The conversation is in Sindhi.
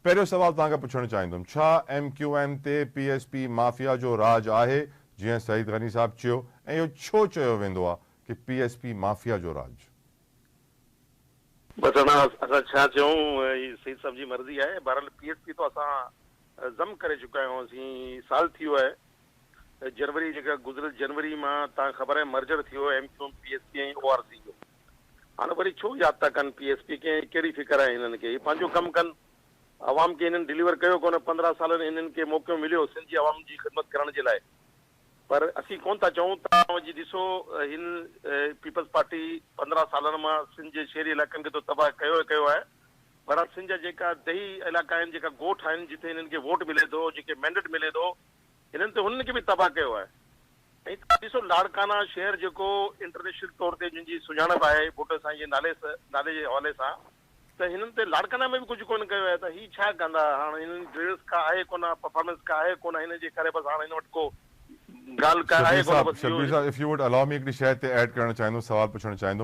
پهريون سوال توهان کان پڇڻ چاهيندم، ڇا ايم ڪيو ايم تي پي ايس پي مافيا جو راڄ آهي، جيئن سعيد غني صاحب چيو ۽ اهو ڇو چيو ويندو آهي ڪي پي ايس پي مافيا جو راڄ؟ بس هاڻ اسان ڇا چئون هي سيد صاحب جي مرضي آهي بهرحال پي ايس پي تو اسان ضم ڪري چڪا آهيون اسين سال ٿي ويو آهي جنوري جيڪا گذريل جنوري مان تان خبر آهي مرجر ٿي ويو M Q M P S P ۽ O R C جو هاڻ وري ڇو ياد ٿا ڪن پي ايس پي کي ۽ ڪهڙي فڪر آهي هنن کي هي پنهنجو ڪم ڪن عوام کي هنن ڊليور ڪيو ڪونه 15 سالن هنن کي موقعو مليو سنڌ جي عوام جي خدمت ڪرڻ جي لاء پر اسين ڪونه ٿا چئون توهان جي ڏسو هن پيپلز پارٽي 15 سالن مان سنڌ جي شهري علائقن کي ته تباهه ڪيو ئي ڪيو آهي پر سنڌ جا جيڪا ديهي علائقا آهن جيڪا ڳوٺ آهن جتي هنن کي ووٽ ملي ٿو جيڪي مينڊيٽ ملي ٿو هنن تي هنن کي به تباهه ڪيو آهي ۽ توهان ڏسو لاڙڪانا شهر جيڪو انٽرنيشنل طور تي جنهن جي سڃاڻپ آهي ڀٽو سائين جي نالي نالي جي حوالي سان ته هنن ته لاڙڪاڻا ۾ به ڪجهه ڪونه ڪيو آهي ته هي ڇا ڪندا هاڻ هنن ڊريس ڪا آهي ڪونه پرفارمنس ڪا آهي ڪونه هن جي ڪري بس هاڻ هن وٽ ڪو ڳالهه ڪا شبير آهي ڪونه صاحب بس شبير اهو صاحب if you would allow me هڪڙي شيء هتي ايڊ ڪرڻ چاهيندم سوال پڇڻ چاهيندم.